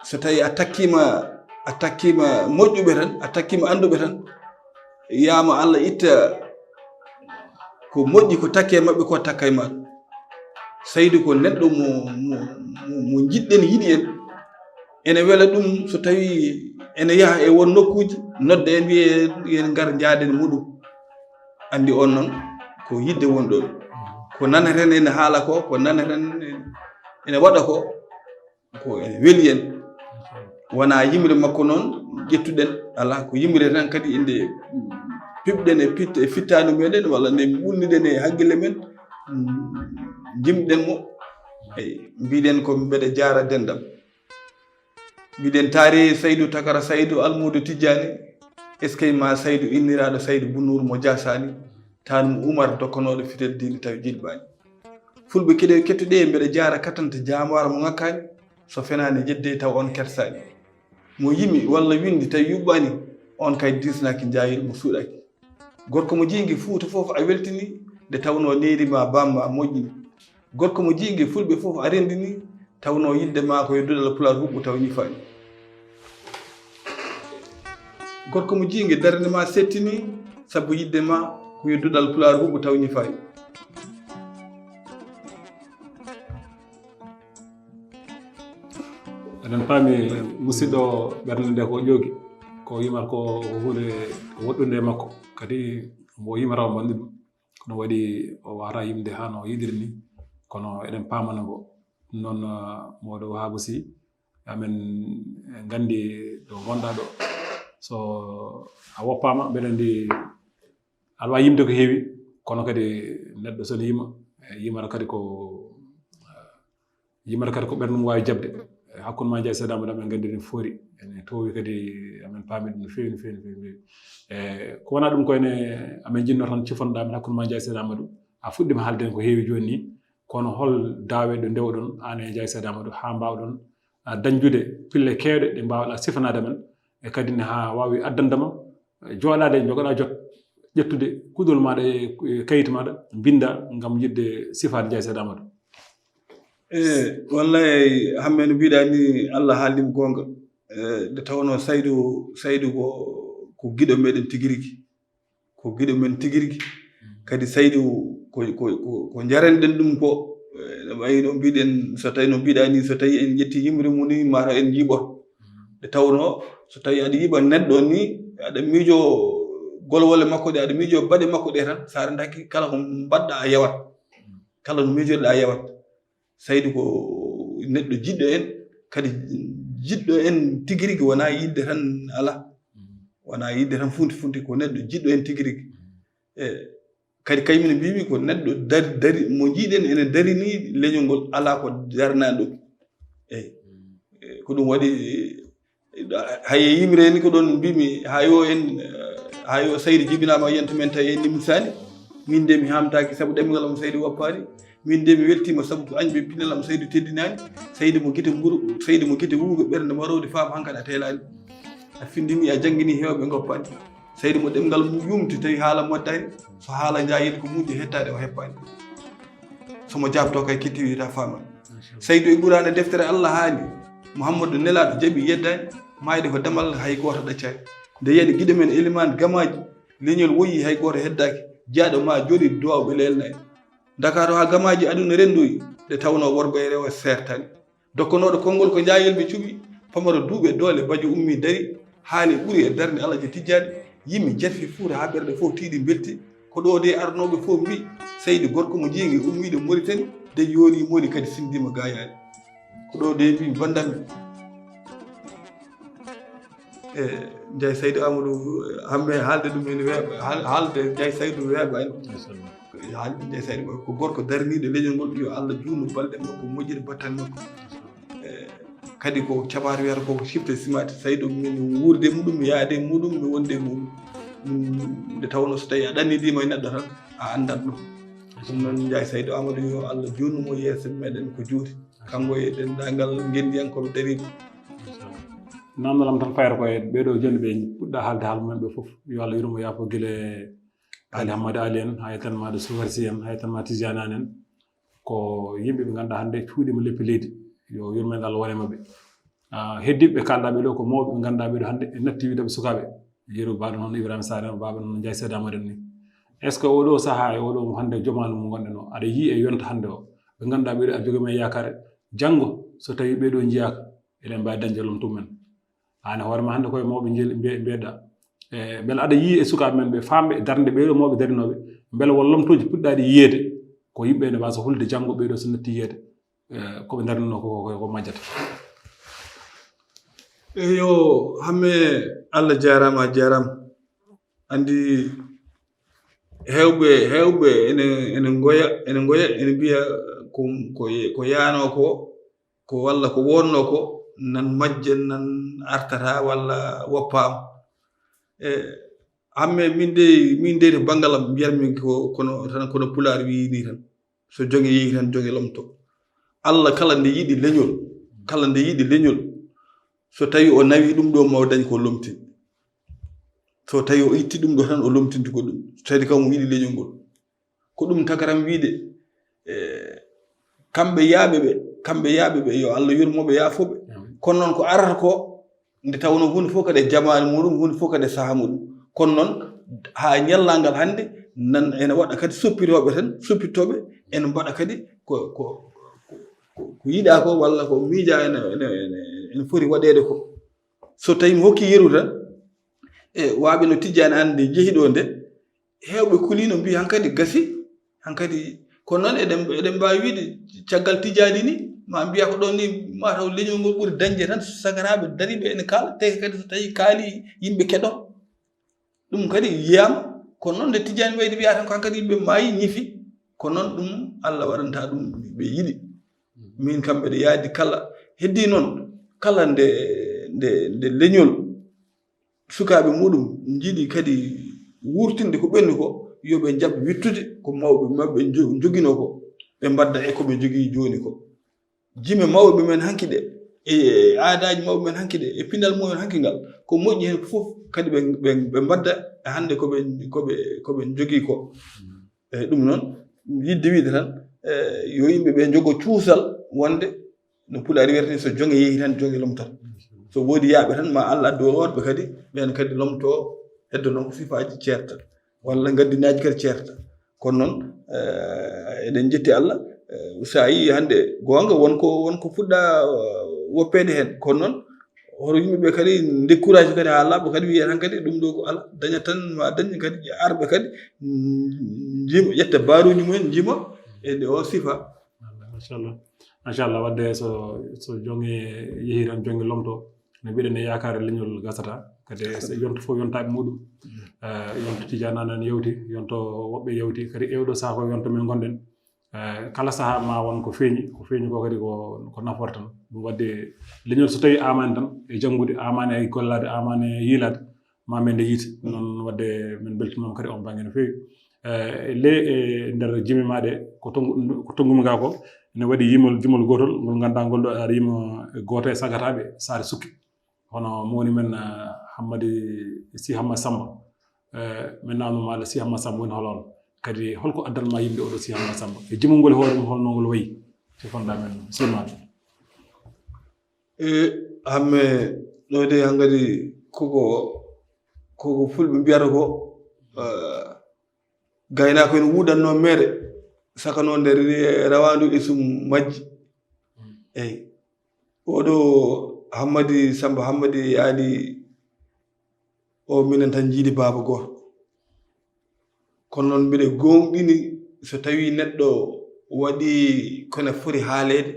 so tawi a takkiima, a takkiima moƴƴuɓe tan, a takkiima annduɓe tan, yaama Allah itta ko moƴƴi ko takke maɓɓe ko takka e maɗum. Saydu ko neɗɗo mo, mo, mo, mo njiɗɗen, yiɗi en. Ene wela ɗum so tawi ene yaha e won nokkuuji, nodda en, wiye en ngar njaaden muɗum. Anndi on noon ko yidde woni ɗon. Ko naneten ene haala ko, ko naneten ene waɗa ko, ko ene weli en. Wona yimre makko noon ƴettuɗen, alaa, ko yimre tan kadi inde piɓɗen e pit-, e fittaandu meɗen, walla nde ɓulniɗen e hakkille men, mm, jimɗen mo. Eyi, mbiɗen ko mbeɗa jaara denɗam. Mbiɗen taari Saydu Takara Saydu Almuudo Tijjaani, eskey ma Saydu inniraaɗo Saydu Bunuur mo Jaasaani, taanum Umar dokkanooɗo fitel diine tawi jilbaani. Fulɓe keɗe kettuɗe, mbeɗa jaara katante jaambaaro mo ŋakkaani, so fenaani jedde taw on kersaani. Mo yimi walla windi tawi yuɓɓaani, on kay dirsnaaki njaayiri mo suuɗaaki. Gorko mo jiingi Fuuta fof a weltini, nde tawnoo neeri ma bamma moƴƴini. Gorko mo jiingi Fulɓe fof a renndini, tawnoo yidde ma ko yo duɗal Pulaar huɓɓu taw ñifaani. Gorko mo jiingi darnde ma settini, sabu yidde ma ko yo duɗal Pulaar huɓɓu taw ñifaani. Eɗen paami musidɗo ɓernde nde ko ƴoogi, ko yimata ko, ko huunde woɗɗunde e makko, kadi mo yimata o mbanndi ɗum. Ko ɗum waɗi o wawata yimde haa no yiɗiri ni, kono eɗen paamana mo. Ɗum noon, ah, mawɗo Wahaabu Si, amen nganndi ɗo ngonɗa ɗo. So a woppaama, mbeɗa anndi aɗa waawi yimde ko heewi, kono kadi neɗɗo so ne yima, e yimata kadi ko, ah, yimata kadi ko ɓernde mum waawi jaɓde. E hakkunde ma Njaay Seydi Amadou, amen nganndi no foori, ene toowi kadi, amen paami ɗum no feewi, no feewi, no feewi, no feewi. E ko wonaa ɗum ko ene amen jinnoo tan cifonɗa amen hakkunde ma Njaay Seydi Amadou. A fuɗɗiima haalde en ko heewi jooni ni, kono hol daaweeɗo ndewɗon aan e Njaay Seydi Amadou haa mbaawɗon, a, dañjude pille keewɗe ɗe mbaawɗa sifanaade men, e kadi ne haa waawi addande ma, e, jooɗaade, njogoɗa jot, ƴettude kuɗol maaɗa e, e kayit maaɗa, mbinnda ngam yiɗde sifaade Njaay Seydi Amadou? E, wallay, Hamme, no mbiɗa ni, Allah haalnii mi goonga. E, nde tawnoo Saydu, Saydu ko, ko giɗo meɗen tigi rigi. Ko giɗo men tigi rigi. Kadi Saydu ko, ko, ko, ko njaranɗen ɗum ko, e, no wayi no mbiɗen, so tawi no mbiɗa ni, so tawi en ƴetti yimre mum ni, mataw en njiiɓoto. Nde tawnoo so tawi aɗa yiɓa neɗɗo ni, aɗa miijo golwole makko ɗe, aɗa miijo baɗe makko ɗe tan, so aɗa ndaki kala ko mbaɗɗa a yewat. Kala no miijoɗa a yewat. Saydu ko neɗɗo jiɗɗo en, kadi jiɗɗo en tigi rigi, wona yiɗde tan, ala. Wona yiɗde tan funti funti, ko neɗɗo jiɗɗo en tigi rigi. E kadi kaymin mbimi ko neɗɗo dari, dari, mo jiiɗen ene darini leñol ngol, ala ko darnani ɗum. Eyi. Ko ɗum waɗi, hay e yimre ni ko ɗon mbimi, ha yo en, ha yo Saydu jibinama yento men tawi en nimmisaani. Min de mi hamtaki sabu ɗemngal am Saydu woppaani. Min de mi weltima sabu ko añɓe pinal am Saydu teddinaani. Saydu mo gite mburu, Saydu mo gite wuugo ɓernde marowde faam hankadi a teelaani. A findini a janngini heewɓe ngoppaani. Saydu mo ɗemngal mum yumti tawi haala moddaani. So haala jaayiɗo ko muñde hettaade o heppaani. So mo jaabto kay ketti wiyata faamaani. Saydu e Quraana deftere Allah haali. Muhammadu nelaaɗo jaɓi yeddaani. Maayde ko damal hay gooto ɗaccaani. Nde yani giɗo men elimaan gamaaji. Leñol woyi hay gooto heddaaki. Jaaɗo ma jooɗi duwaaw ɓe leelnaani. Ndakaaru haa gamaaji aduna renndoyi. Nde tawnoo worgo e rewo seertaani. Dokkonooɗo konngol ko jaayel ɓe cuɓi. Pamaro duuɓe doole bajo ummi dari. Haali ɓuri e darnde Alhaji Tijjaani. Yimɓe jarfi Fuuta haa ɓerɗe fof tiiɗi mbelti. Ko ɗo de arnooɓe fof mbi Saydu gorko mo jiingi ummiiɗo Moritani de yoori moori kadi sinndima gaayaani. Ko ɗo de mbi bandam e Njaay Saydu Amadou Hamme haalde ɗum ene weeɓa, haal- haalde Njaay Saydu weeɓa en. Haalde Njaay Saydu ko gorko darniiɗo leñol ngol, yo Allah juutnu balɗe makko, moƴƴir battane makko. E, kadi ko cabaar wiyata ko sifte simaati, Saydu min wuurde e muɗum, mi yaade e muɗum, mi wonde e muɗum. Ɗum nde tawno so tawi a ɗannidima e neɗɗo tan, a anndat ɗum. Ɗum noon Njaay Saydu Amadou yo Allah juutnu mo yeeso meɗen ko juuti. Kanko e denndaangal ngenndiyankooɓe dariiɓe. Namdal am tan fayata ko e ɓeeɗo jonde ɓe puɗɗa haalde haala mumen ɓe fof. Yo Allah yurmo yaafo gila Ali Hammadi Ali en, hay tan maɗo Sukarsi en, hay tan ma Tijani en. Ko yimɓe ɓe ngannduɗaa hannde cuuɗima leppi leydi. Yo yurmede Allah wone maɓɓe. Ah, heddiiɓe ɓe kalɗaa ɓe ɗo ko mawɓe ɓe ngannduɗaa ɓe ɗo hannde e natti wiide ɓe sukaaɓe. Yeru baɗo noon Ibrahima Sare en, baɗo noon Njaay Seedo Amadou en ni. Est-ce que oɗo sahaa e oɗo mo hannde jomaanu mo ngonɗen o, aɗa yii e yonta hannde o, ɓe ngannduɗaa ɓe ɗo aɗa jogi men yaakaare, janngo so tawi ɓe ɗo njiyaaka, eɗen mbaawi dañde lomto mumen. Aan e hoore ma hannde koye mawɓe njel-, mbe-, mbeɗa. E, mbele aɗa yii e sukaaɓe men ɓe, faamɓe e darnde ɓee ɗo mawɓe darinooɓe, mbele won lomtooji puɗɗaaɗi yiyeede ko yimɓe ene mbaawa hulde janngo ɓee ɗo so natti yiyeede, e, ko ɓe darinoo ko, ko, ko majjata. Eyo, Hamme, Allah jaaraama, a jaaraama. Anndi heewɓe, heewɓe ene, ene ngoya, ene ngoya, ene mbiya ko, ko, ko yaanoo ko, ko walla ko wonnoo ko, nan majja, nan artata walla woppaama. E, Hamme, min de, min de to banngal am mbiyatmi ko kono tan, kono Pulaar wiyi ni tan. So joŋe yehi tan, joŋe lomto. Allah kala nde yiɗi leñol, kala nde yiɗi leñol, so tawi o nawi ɗum ɗo ma o dañ ko lomtin. So tawi o itti ɗum ɗo tan, o lomtinti ko ɗum. So tawi kam o yiɗi leñol ngol. Ko ɗum tagaram wiide, e, kamɓe yaaɓe ɓe, kamɓe yaaɓe ɓe, yo Allah yurmoɓe, yaafoɓe. Kono noon ko arata ko, nde tawnoo huunde fof kadi e jamaanu muɗum, huunde fof kadi e sahaa muɗum. Kono noon, haa ñallal ngal hannde, nan ene waɗa kadi soppitooɓe tan, soppittooɓe, ene mbaɗa kadi ko, ko, ko, ko, ko yiɗaa ko, walla ko miijaa ene, ene, ene, ene foti waɗeede ko. So tawii mi hokkii yeru tan, e waaɓe no Tijjaani aan nde njehi ɗo nde, heewɓe kuliino mbii hankadi gasi, hankadi. Kono noon eɗen, eɗen mbaawi wiide caggal Tijjaani ni, ma mbiya ko ɗoon ni, ma taw leñol ngol ɓuri dañde tan sagaraaɓe dariiɓe ene kaala, te kadi so tawii kaali yimɓe keɗo. Ɗum kadi yiyaama, kono noon nde Tijjaani wayde mbiya tan ko hankadi yimɓe maayi ñifi, kono noon ɗum Allah waɗanta ɗum ɓe yiɗi. Min kam mbeɗa yaadi kala, heddii noon kala nde, nde, nde leñol sukaaɓe muɗum njiɗi kadi wuurtinde ko ɓenni ko, yo ɓe njaɓ wittude ko mawɓe maɓɓe njo-, njoginoo ko, ɓe mbadda e ko ɓe njogii jooni ko. Jime mawɓe men hanki ɗe, e aadaaji mawɓe men hanki ɗe, e pinal mumen hanki ngal, ko moƴƴi heen fof kadi ɓe, ɓe, ɓe mbadda e hannde ko ɓe, ko ɓe, ko ɓe njogii ko. Eyi, ɗum noon, yiɗde wiide tan, e, yo yimɓe ɓe njogo cuusal wonde no Pulaar wiyata ni, so joŋe yehi tan, joŋe lomtat. So woodi yaaɓe tan, ma Allah addu worɓe kadi, ɓeen kadi lomtoo, heddo noon ko sifaaji ceerta, walla ngaddinaaji kadi ceerta. Kono noon, e, eɗen njetti Allah, e, so a yii hannde goonga won ko, won ko fuɗɗa, e, woppeede heen. Kono noon, hoto yimɓe ɓe kadi nde courage kadi haa laaɓa kadi wiya tan kadi ɗum ɗo ko ala, dañat tan ma dañ kadi arɓe kadi, mm, njima, ƴetta baaruuji mumen, njima, e nde o sifa. Machallah. Machallah, wadde so, so joŋe yehi tan, joŋe lomto. No mbiɗen e yaakaare leñol gasata. Kadi so yonto fof yontaɓe muɗum. Eh, yonto Tijani Anne en yewti, yonto woɓɓe yewti. Kadi e oɗo saha ko yonto men gonɗen. Eh, kala saha ma won ko feeñi, ko feeñi ko kadi ko, ko nafoore tan. Ɗum waɗde leñol so tawi amaani tan e janngude, amaani e gollaade, amaani e yiilaade, ma men nde yiite. Noon waɗde men mbeltinooma kadi on bannge no feewi. Eh, le, e nder jimi ma ɗe, ko tonngu-, ko tonngumi ga ko, ene waɗi yimol, jimol gootol, ngol ngannduɗaa ngol ɗo aɗa yima gooto e sagataaɓe Saare Sukki. Hono mo woni men, eh, Hammadi Sy Hammadi Sammba. Eh, min naamno ma, Sy Hammadi Sammba woni hol on? Kadi holko addan ma yimde oɗo Sy Hammadi Sammba? E jimol ngol e hoore mum, holno ngol wayi? Sifanɗa men, bisimilla. E hamme ɗo de hankadi koko, koko fulɓe mbiyata ko, eh, gaynaako ene wuuɗanno meere, sakano nder rawaandu e sum majji. Eyi. Oɗo Hammadi Sammba Hammadi yaadi o minen tan jiidi baaba gooto. Kono noon mbiɗa gooŋɗini so tawi neɗɗo waɗi kone foti haaleede,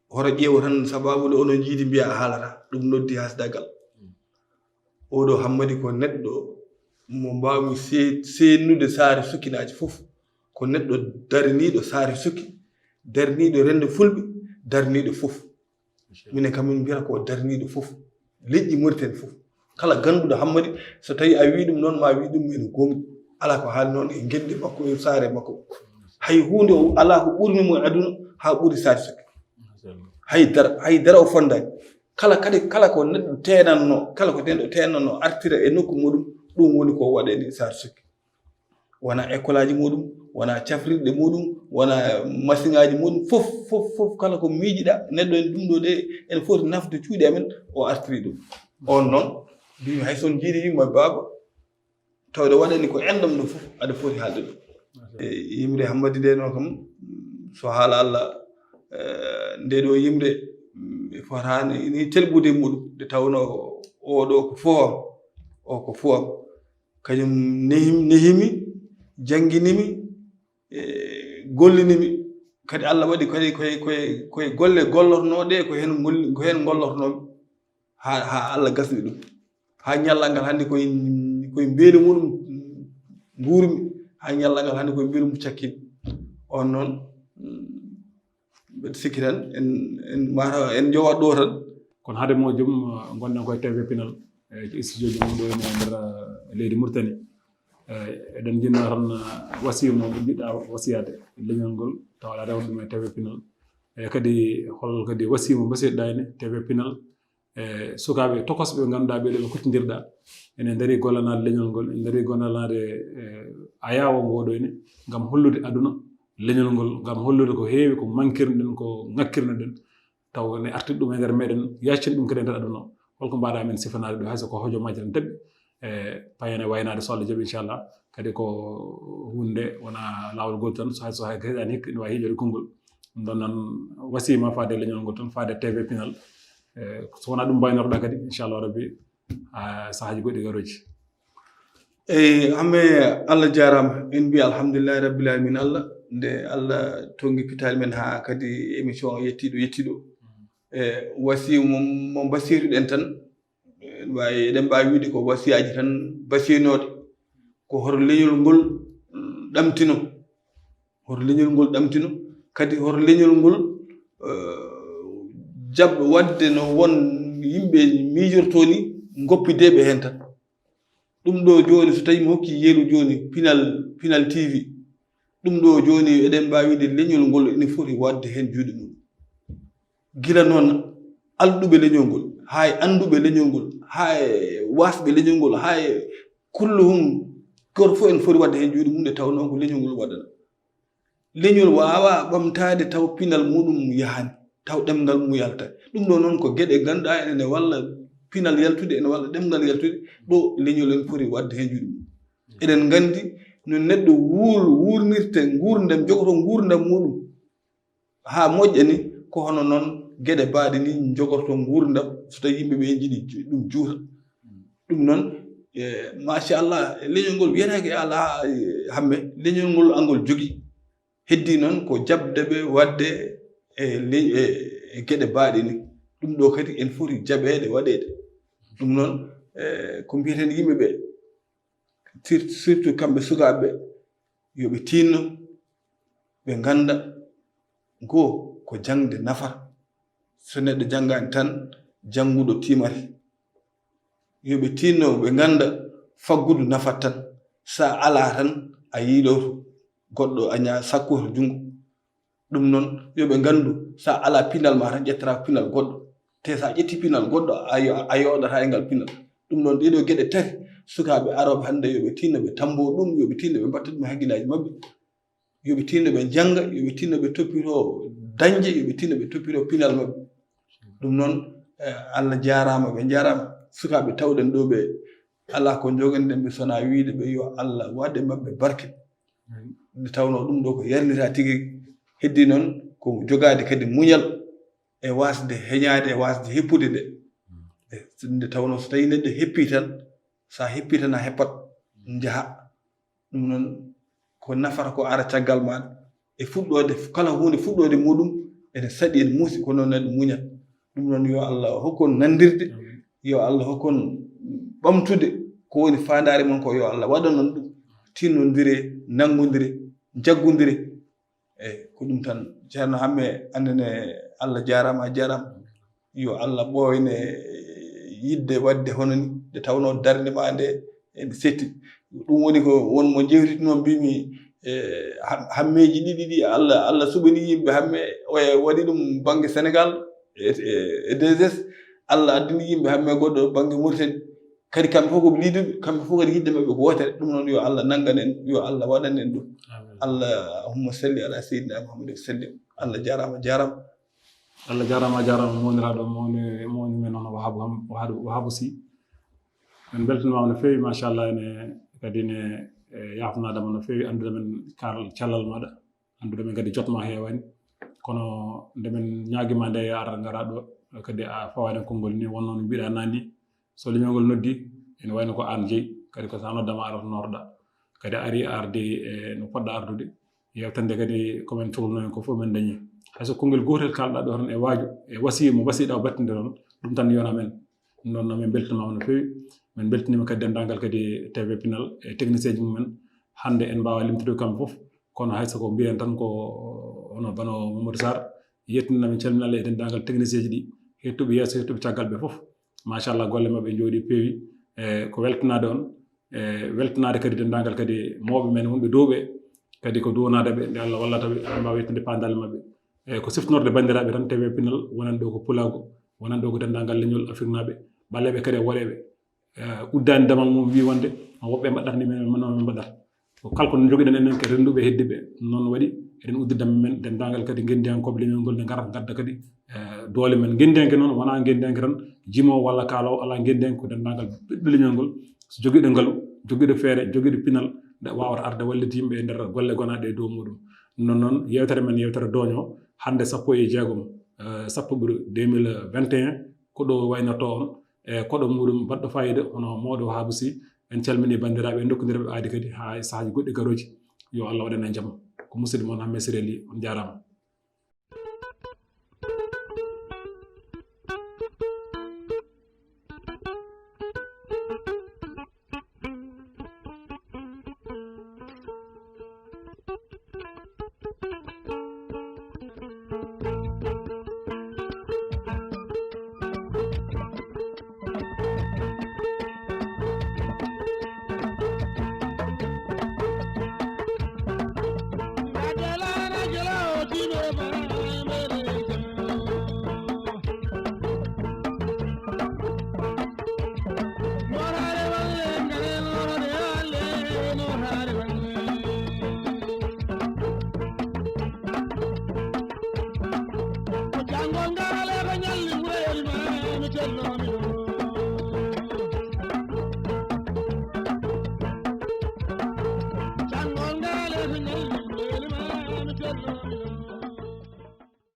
hoto ƴeewo tan sababu nde onon jiidi mbiya a haalata, ɗum noddi hasdagal. Oɗo Hammadi ko neɗɗo mo mbaawmi se-, seennude Saare Sukkinaaji fof. Ko neɗɗo dariniiɗo Saare Sukki, dariniiɗo renndo fulɓe, dariniiɗo fof. Minen kam min mbiyata ko o dariniiɗo fof. Leƴƴi Mauritanie fof. Kala gannduɗo Hammadi, so tawi a wii ɗum noon, ma wii ɗum ene gooŋɗi. Alaa ko haali noon e ngenndi makko, e saare makko. Hay huunde o alaa ko ɓurni mo e aduna haa ɓuri Saare Sukki. Hay dara, hay dara o fonndaani. Kala kadi, kala ko neɗɗo teenatno, kala ko neɗɗo teenatno artira e nokku muɗum, ɗum woni ko waɗani Saare Sukki. Wona école aji muɗum, wona cafrirɗe muɗum, wona masiŋaaji muɗum, fof, fof, fof, kala ko miijiɗa, neɗɗo en ɗum ɗo de, en foti nafde cuuɗi amen, o artiri ɗum. On noon, mbimi hay son jiidi yumma baaba, tawde waɗani ko enɗam ɗo fof, aɗa foti haalde ɗum. E yimre Hammadi nde noon kam, so haala Allah, eh, nde ɗo yimre, mm, mi fotaani ni telɓude e muɗum, nde tawnoo o ɗo ko fof am, o ko fof am. Kañum nehim-, nehimi, jannginimi, e gollinimi. Kadi Allah waɗi kadi koye, koye, koye golle gollornooɗe, ko heen ngolli-, ko heen ngollornoomi. Haa, haa Allah gasni ɗum. Haa ñallal ngal hannde koye, koye mbeelu muɗum nguurmi. Haa ñallal ngal hannde koye mbeelu mum cakkimi. On noon, mm, mbeɗa sikki tan, en, en, mataw en njowat ɗo tan. Kono hade mo joom, eh, ngonɗen koye T V Pinal, eh, e studio ji mum ɗo e nder, eh, leydi Mauritanie. Eh, eɗen njiɗno tan, eh, wasiya mo jiɗɗa wasiyaade leñol ngol, tawa aɗa rewna ɗum e T V Pinal. E kadi hol kadi wasiya mo mbasiyɗa ene T V Pinal, e sukaaɓe tokosɓe ɓe ngannduɗaa ɓee ɗoo ɓe kuccondirɗa, ene ndaari gollanaade leñol ngol, ene ndaari gollanaade, e, ayaawo ngo ɗo ene, ngam hollude aduna leñol ngol, ngam hollude ko heewi ko mankirnoɗen, ko ŋakkirnoɗen, taw ne artirta ɗum e nder meɗen, yaccina ɗum kadi e nder aduna. Holko mbaɗa men sifanaade ɗum, hay so ko hojomaaji tan taɓi, e, payen e waynaade so Allah jaɓi, inchallah. Kadi ko huunde wona laawol gol tan, so hay, so hay heɗaani hikka, ene waawi hiijoyde konngol. Ɗum ɗon noon, wasiya ma faade e leñol ngol tan, faade e T V Pinal. E, so wonaa ɗum mbaynorɗa kadi, inchallah rabbi, ha sahaaji goɗɗi garooji. Eyi, Hamme, Allah jaaraama. En mbiya alhamdulillahi rabbil alamin Allah, nde Allah tonngi pitaali men haa kadi émission o yettii ɗo, yettii ɗo. E, wasiya mo, mo mbasiytuɗen tan, en mbaawi, eɗen mbaawi wiide ko wasiyaaji tan mbasiynooɗe. Ko hoto leñol ngol, mm, ɗamtino. Hoto leñol ngol ɗamtino. Kadi hoto leñol ngol, eh, jaɓ waɗde no won yimɓe miijortoo ni, ngoppideeɓe heen tan. Ɗum ɗo jooni, so tawii mi hokkii yeru jooni, Pinal, Pinal T V, ɗum ɗo jooni, eɗen mbaawi wiide leñol ngol ene foti waɗde heen juuɗe mum. Gila noon alɗuɓe leñol ngol, haa e annduɓe leñol ngol, haa e waasɓe leñol ngol, haa e kulluhum, gooto fof ene foti waɗde heen juuɗe mum, nde tawnoo ko leñol ngol waɗata. Leñol waawaa ɓamtaade taw pinal muɗum yahaani, taw ɗemngal mum yaltaani. Ɗum ɗo noon ko geɗe ngannduɗaa ene walla pinal yaltude, ene walla ɗemngal yaltude, ɗo leñol ene foti waɗde heen juuɗe mum. Eɗen nganndi no neɗɗo wuur-, wuurnirta nguurndam, jogoto nguurndam muɗum haa moƴƴa ni, ko hono noon geɗe baaɗe ni jogorto nguurndam, so tawii yimɓe ɓe njiɗi ju-, ɗum juuta. Ɗum noon, e, machallah, leñol ngol wiyetaake alaa, e, Hamme, leñol ngol angol jogii. Heddii noon ko jaɓde ɓe waɗde e le-, e, e geɗe baaɗe ni. Ɗum ɗo kadi en foti jaɓeede, waɗeede. Ɗum noon, e, ko mbiyeten yimɓe ɓe, sir-, surtout kamɓe sukaaɓe ɓe, yo ɓe tiinno, ɓe ngannda goo ko jaŋde nafata. So neɗɗo janngaani tan, jannguɗo tiimata. Yo ɓe tinno ɓe ngannda faggudu nafata tan. So a alaa tan, a yiiloto goɗɗo, a ña-, sakkoto junngo. Ɗum noon, yo ɓe nganndu, so a alaa pinal ma tan, ƴettata pinal goɗɗo. Te so a ƴetti pinal goɗɗo, a yo-, a yooɗata e ngal pinal. Ɗum noon, ɗeeɗoo geɗe tati, sukaaɓe arooɓe hannde, yo ɓe tinno ɓe tambo ɗum, yo ɓe tinno ɓe mbatta ɗum e hakkillaaji maɓɓe. Yo ɓe tinno ɓe njannga, yo ɓe tinno ɓe toppitoo dañde, yo ɓe tinno ɓe toppitoo pinal maɓɓe. Ɗum noon, eh, Allah jaaraama, ɓe njaaraama. Sukaaɓe tawɗen ɗoo ɓe, alaa ko njoganiɗen ɓe, so wonaa wiyde ɓe yo Allah waɗ e maɓɓe barke. Nde tawnoo ɗum ɗoo ko yarlita tigi. Heddii noon ko jogaade kadi muñal e waasde heñaade, e waasde heppude nde. E nde tawnoo so tawii neɗɗo heppii tan, so a heppii tan a heppat, njaha. Ɗum noon ko nafata ko ara caggal maaɗa. E fuɗɗoode, kala huunde fuɗɗoode muɗum ene saɗi, ene muusi, kono noon ene muña. Ɗum noon yo Allah hokkon nanndirde, yo Allah hokkon ɓamtude ko woni faandaare mon ko, yo Allah waɗan on ɗum. Tinnondire, nanngondire, njaggondire. Eyi, ko ɗum tan. Ceerno Hamme, annene Allah jaaraama, a jaaraama. Yo Allah ɓooyne yiɗde waɗde hono ni, nde tawnoo darnde maa nde ene setti. Ɗum woni ko won mo njewtitnoo, mbimi, e, ham-, hammeeji ɗiɗi ɗi Allah, Allah suɓanii yimɓe hamme, o e waɗi ɗum bannge Senegaal, e, e, e deux S. Allah addani yimɓe hamme goɗɗo bannge Mauritanie. Kadi kamɓe fof ko ɓe liiduɓe, kamɓe fof kadi yiɗde maɓɓe ko wootere. Ɗum noon yo Allah nanngan en, yo Allah waɗan en ɗum. Amin. Allahumma salli ala sayyidina Muhammadin wa sallim. Allah jaaraama, jaaraama. Allah jaaraama, jaaraama, mawniraaɗo, mawni, mawni men noon, Wahabu Ham-, Wahabu, Wahabu Sy. Min mbeltaniima no feewi, machallah, ene kadi ne, e, yaafnaade ma no feewi, anndude men kal-, cellal maaɗa, anndude men kadi jot ma heewaani. Kono nde min ñaagii ma nde, yo a ar, ngara ɗo, kadi a fawaani konngol ni, wonno no mbiɗa naani, so leñol ngol noddi, ene wayno ko aan jeyi, kadi ko so a noddaama a arata nootoɗaa. Kadi a ari a ardi e no poɗɗa ardude. Yewtande kadi ko men cohlunoo heen ko fof men dañi. Hay so konngel gootel kaalɗaa ɗo tan e waaju, e wasiya mo wasiɗaa o battinde toon, ɗum tan yona men. Ɗum noon, min mbeltaniima no feewi. Min mbeltaniima kadi denndaangal kadi T V Pinal e technicien ji mum en. Hannde en mbaawaa limtude kamɓe fof, kono hay so ko mbiyen tan ko hono bano Mamadou Sarr, yettinanaa min calminal e denndaangal technicien ji ɗi, heɗtuɓe yeeso, heɗtuɓe caggal ɓe fof. Machallah, golle maɓɓe njooɗii, peewi. E ko weltanaade on, e weltanaade kadi denndaangal kadi mawɓe men wonɓe dow ɓe, kadi ko duwanaade ɓe, nde Allah wallata ɓe, ɓe mbaawa yettude paandaale maɓɓe. E ko siftonorde banndiraaɓe tan, T V Pinal, wonan ɗo ko pulaagu, wonan ɗo ko denndaangal leñol Afriknaaɓe, ɓaleeɓe kadi e woɗeeɓe. E uddaani damal mum, wii wonde woɓɓe mbaɗata ni, men, men, men mbaɗata. Ko kala ko jogiɗen enen ko rennduɓe heddiiɓe, noon waɗi eɗen uddi damal men, denndaangal kadi ngenndiyankooɓe leñol ngol ne ngara ngadda kadi, e, doole men. Ngenndiyanke noon wonaa ngenndiyanke tan jimoowo walla kaaloowo, alaa, ngenndiyanke ko denndaangal ɓiɗɗo leñol ngol. So jogiiɗo ngalu, jogiiɗo feere, jogiiɗo pinal, nde waawata arde wallitde yimɓe e nder golle gonaaɗe e dow muɗum. Noon noon, yewtere men, yewtere dooño, hannde sappo e jeegom, e, sappo ɓuru deux mille vingt et un, ko ɗo waynortoo on, e koɗo muɗum baɗɗo faayiida, hono mawɗo Wahabu Sy. En calminii banndiraaɓe, en ndokkondirii ɓe aadi kadi haa e sahaaji goɗɗi garooji. Yo Allah waɗan en jam. Ko musidɗo mon Hamme Siré Ly, on njaaraama.